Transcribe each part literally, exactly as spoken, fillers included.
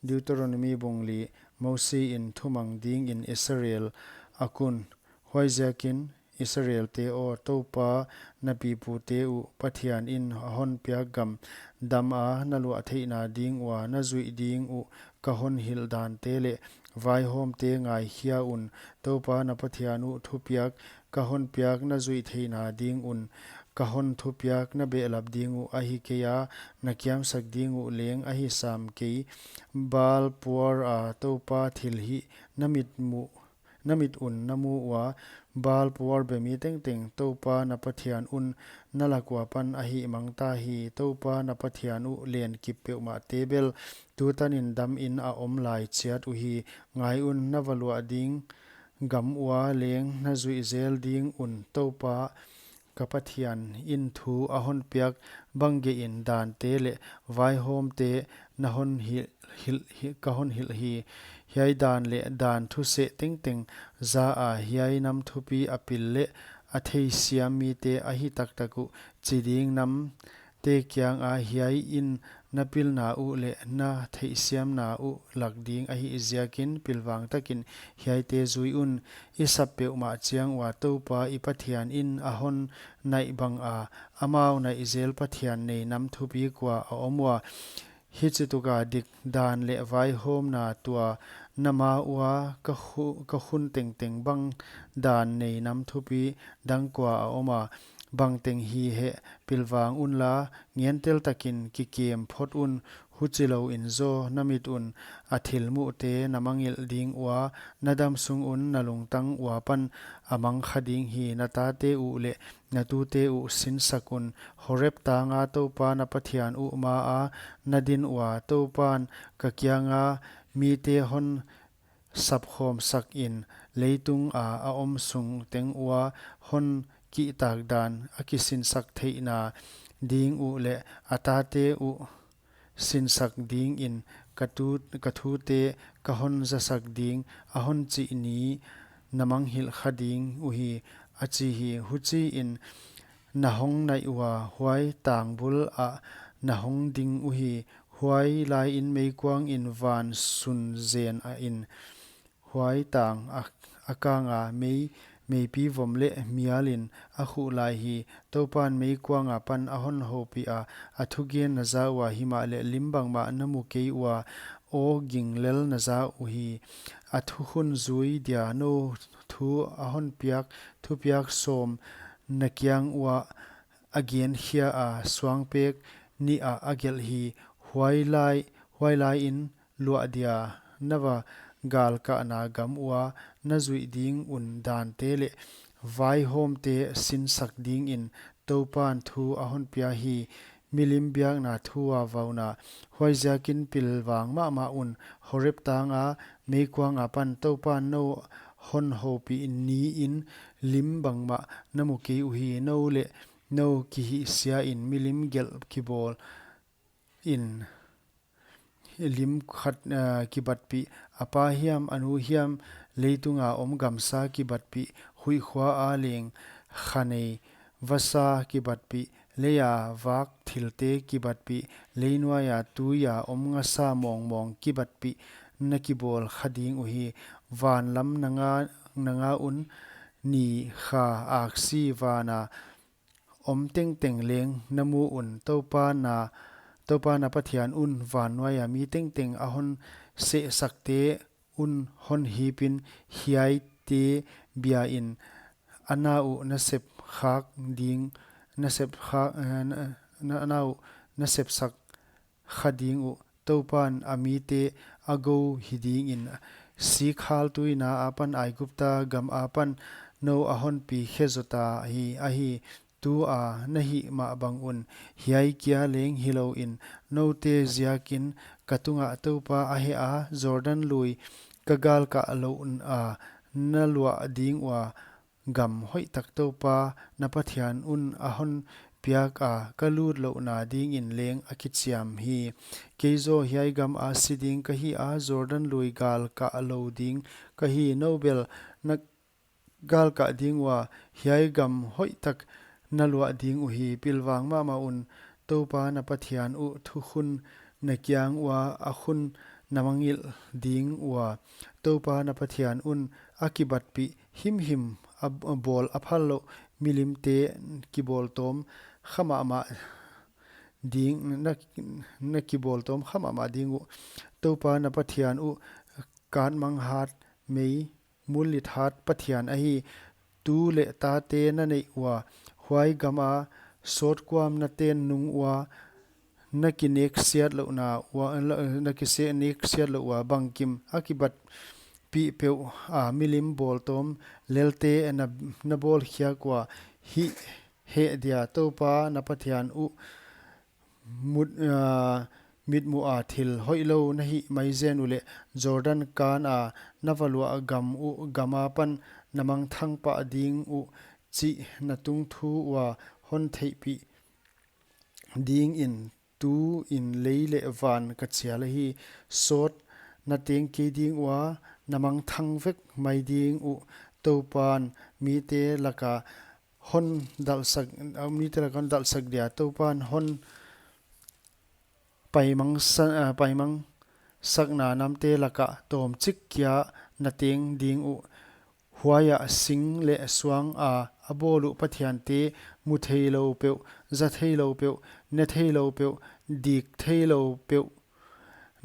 Deuteronomi bung li. Mosi in thumang dingin Israel a kun. Huaiziakin Israelte aw, Toupa na pipute uh Pathian in a hon piak gam dama na luah theihna ding ua na zuih ding uh ka hon hilh dante leh vaihawmte ngaikhia un. Toupa na Pathian uh thupiak ka hon piak na zuih theihna ding un ka hon thupiak na behlap ding uh ahi kei a, na kiamsak ding uh leng ahi sam kei. Baal Peor a Toupa thilhih na mit muh, na mit un na mu ua, Baal Peor be mi tengteng Toupa na Pathian un na lak ua pan a hihmang ta hi. Toupa na Pathian uh len kip peuhmahte bel tutanin damin a om lai chiat uhi. Ngai un, na va luah ding gam ua leng na zuih zel ding un Toupa ka Pathian in thu a hon piak bang geihin dante leh vaihawmte na hon hilh, hilh, hilh, ka hon hilh hi. Hiai dan leh dan thuseh tengteng za a hiai nam thupi a pil leh a theisiam mite ahi taktak uh chi ding nam te kianga hiai in na pilna uh leh na theihsiamna uh lak ding ahih ziakin pilvang takin hiaite zui un. I sap peuhmah chiang ua Toupa i Pathian in a hon naih banga amau naih zel pathian nei nam thupi kua a om ua? Hichituka dik dan leh vaihawmna tua na ma ua ka khu-, ka khun tengteng bang dan nei nam thupi dang kua a om a? Bangteng hi heh, pilvang unla, ngentel takin kikem phot un. Huchilouin zaw na mit un a thil muhte na mangngilh ding ua, na dam sung un na lungtang ua pan a mang kha ding hi. Na tate uh leh na tute uh sinsak un. Horeb tanga Toupa na Pathian uh maa na din ua Toupan ka kianga mite hon sapkhawmsak in leitunga a om sung teng ua hon kihtak dan a kisinsak theihna ding uh leh a tate uh sinsak dingin ka tu-, ka thute ka hon zasak ding a hon chih ni na manghilh kha ding uhi, a chi hi. Huchiin na hong naih ua huai tang bul ah na hong ding uhi. Huai laiin meikuang in van sun zen a in huai tang a, a kanga mei, meipi vom leh mialin a khuh lai hi. Toupan meikuanga pan a hon houpih a, a thugen na za ua, himahleh lim bangmah na mu kei ua, aw ginglel na za uhi. A thukhun zui dia nou thu a hon piak thupiak sawm na kiang ua a genkhia a, suangpek nih ah a gelh hi. Huai lai, huai laiin luah dia na va galkahna gam ua na zuih ding un dante leh vaihawmte sinsak dingin Toupan thu a hon pia hi. Milim biakna thu a vauna. Huaiziakin pilvang mahmah un. Horeb tanga meikuanga pan Toupan nou hon houpih niin lim bangmah na mu kei uhi. Nou leh nou kihihsiain milim gelh kibawl in lim khat, ah, kibatpih, a pa hiam a nu hiam, leitunga om gamsa kibatpih, huihkhua a leng khanei vasa kibatpih, leia vak thilte kibatpih, leinuaia tuia om ngasa mawngmawng kibatpih na kibawl kha ding uhi. Van lam na nga, na nga un, ni kha aksi vana om tengteng leng na mu un. Toupa na, Toupa na Pathian un vannuaia mi tengteng a hon sehsakte un hon hipin hiaite biain a na uh na sep khak ding, na sep khak, eh, na, na, na uh na sepsak kha ding uh. Toupan a mite a gou hi dingin, sikhal tuina apan Aigupta gam apan nou a hon pi khe zota hi ahi. Tua na hih mah bang un, hiai kia leng hilouin, noute ziakin ka tunga Toupa a heh a, Jordan lui ka galkah louh a na luah ding ua gam hoihtak Toupa na Pathian un a hon piak a ka lut louhna dingin leng a kichiam hi. Kei zaw hiai gam a si ding ka hi a, Jordan lui galkah lou ding ka hi. Nou bel na galkah ding ua hiai gam hoihtak na luah ding uhi. Pilvang mahmah un, Toupa na Pathian uh thukhun na kiang ua a khun na mangngilh ding ua, Toupa na Pathian un a kibatpih himhim a, a bawl a phal louh milimte kibawltawm kha mahmah ding, na, na kibawltawm kha mahmah ding uh. Toupa na Pathian uh katmang hat, mei mullit hat Pathian ahi. Tu leh tate na neih ua, huai gama sawtkuam na ten nung ua, na kineksiat louhna ua, na kise-, neksiat louh ua bangkim a kibatpih peuh a milim bawltawm lelte na, na bawlkhiak ua, hih heh dia Toupa na Pathian uh mut, ah, mitmuh a thil hoihlou na hih maizen uleh, Jordan kan a na va luah gam uh gam apan na mangthang pah ding uh chih na tungthu ua hon theihpih dingin, tuin lei leh van ka chial ahi. Sawt na teng kei ding ua, na mangthang vek mai ding uh. Toupan mite laka hon dalhsak, mite laka hon dalhsak dia, Toupan hon paimang sa-, ah, paimang sakna namte laka tawmchik kia na teng ding uh. Huaia sing leh suang a a bawl uh pathiante, mu theilou peuh, za theilou peuh, ne theilou peuh, dik theilou peuh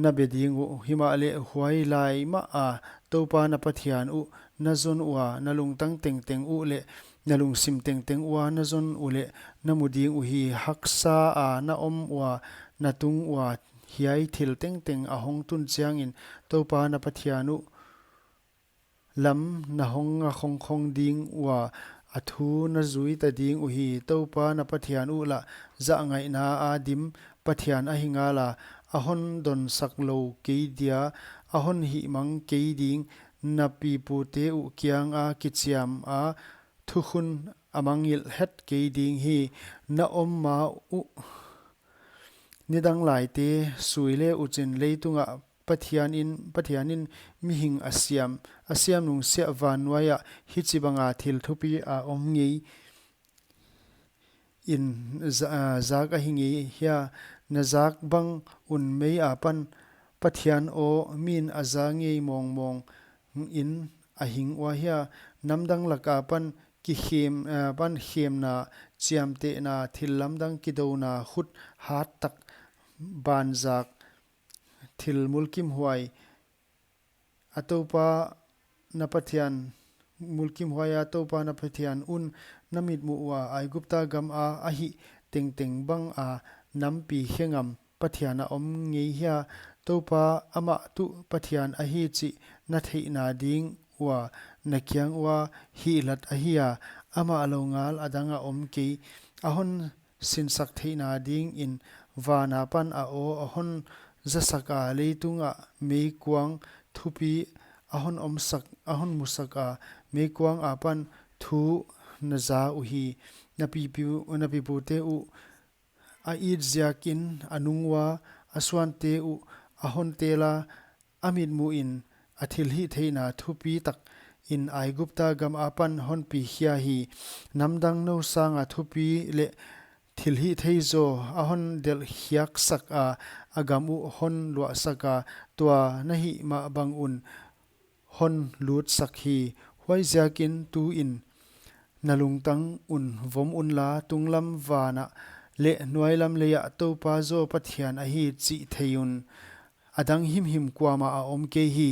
na be ding uh. Himahleh huai lai mah a Toupa na Pathian uh na zon ua, na lungtang tengteng uh leh na lungsim tengteng ua na zon uleh na mu ding uhi. Haksa a na om ua, na tung ua hiai thil tengteng a hong tun chiangin, Toupa na Pathian uh lam na hong nga khongkhong ding ua, a thu na zui ta ding uhi. Toupa na Pathian uh lah zahngaihna a dim pathian ahi ngala, a hon donsak lou kei dia, a hon hihmang kei ding. Na pipute uh kianga kichiam a thukhun a mangngilh het kei ding hi. Na om ma uh nidang laite sui le uchin leitunga Pathian in, Pathian in mihing a siam, a siam nung siah vannuaia hichibanga thil thupi a om ngei in za-, ah, zak ahi ngei hia? Na zak bang un mei apan Pathian aw min a za ngei mawngmawng in a hing ua hia? Namdang laka pan kikhem, ah, pan khemna, chiamtehna, thil lamdang kidouna, khut hat tak, banzak, thil mulkimhuai, a Toupa na Pathian, mulkimhuaia Toupa na Pathian un na mitmuh ua Aigupta gama a hih tengteng banga nampi khe ngam pathian a om ngei hia? Toupa amah tuh Pathian ahi chih na theihna ding ua na kiang ua hihlat ahi a, amah lou ngal a dang a om kei. A hon sinsak theihna dingin van apan a aw a hon zasak a, leitunga meikuang thupi a hon omsak, a hon musak a, meikuang apan thu na za uhi. Na pipu-, na pipute uh a it ziakin a nung ua, a suante uh a hon tel a, a mitmuh in a thilhihtheihna thupi tak in Aigupta gam apan hon pi khia hi. Namdang nou sanga thupi leh thilhihthei zaw a hon delhkhiaksak a, a gam uh hon luahsak a, tua na hih mah bang un hon lutsak hi. Huaiziakin tuin na lungtang un vom unla, tunglam vana leh nuailam leia Toupa zaw Pathian ahi chih thei un. A dang himhim kuamah a om kei hi.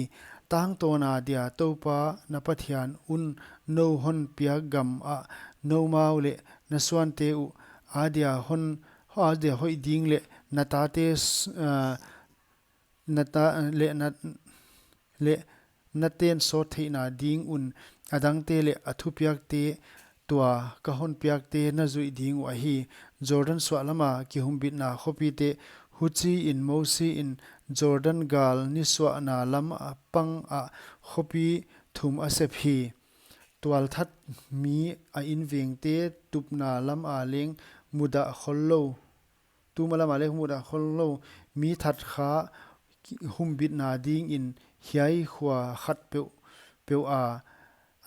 Tangtawna dia Toupa na Pathian un nou hon piak gama noumau leh na suante uh a dia hon, a dia hoih ding leh na tate s-, ah, na ta, leh na, leh na ten sawt theihna ding un a dangte leh a thupiakte, tua ka hon piakte na zuih ding uh ahi. Jordan suahlama kihumbitna khopite. Huchiin Mosi in Jordan gal nisuahna lam apanga khopi thum a sep hi. Tualthat mi a invengte tupna lama leng mudah khollou, tuma lama leng mudah khollou mi thatkha humbitna dingin hiai khua khat peuh, peuh a,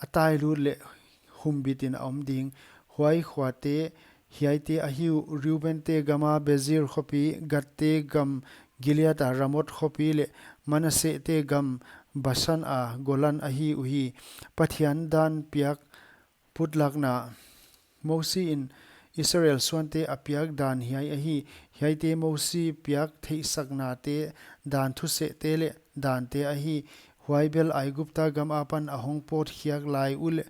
a tailut leh humbitin a om ding. Huai khuate hiaite ahi uh: Reubente gama Bezir khopi, Gadte gam Gilead a Ramoth khopi leh Manasseh te gam Basan a Golan ahi uhi. Pathian dan piak putlakna. Mosi in Israel suante a piak dan hiai ahi. Hiaite Mosi piak theihsaknate dan thusehte leh dante ahi. Huai bel Aigupta gam apan a hong pawtkhiak lai uleh,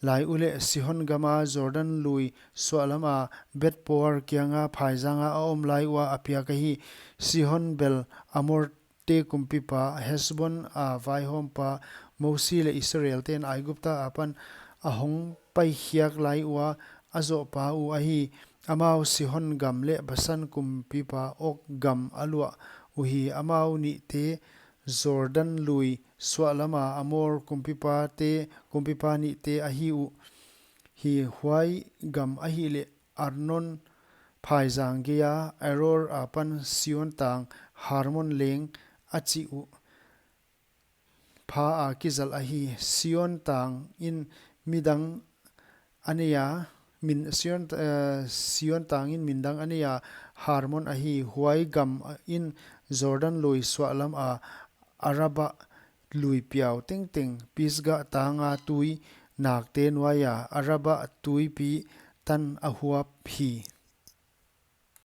lai uleh Sihon gama Jordan lui suahlam a Beth-peor kianga phaizanga a om lai ua a piak ahi. Sihon bel Amor te kumpipa, Hesbon a vaihawmpa, Mosi leh Israel ten Aigupta apan a hong paikhiak lai ua a zohpa uh ahi. Amau Sihon gam leh Basan kumpipa Og gam a luah uhi. Amau nihte Jordan lui suahlama Amor kumpipa te, kumpipa nihte ahi uh. Hi huai gam ahihleh Arnon phaizang geia Aroer apan Sihon tang Hermon leng a chih uh pha a kizal ahi. Sihon tang in midang a nei a, min, Sihon, eh, Sihon tang in min dang a nei a, Hermon ahi. Huai gam in Jordan lui suahlam a Araba lui piau tengteng, Pisga tanga tui nakte nuaia Araba tuipi tan a huap hi.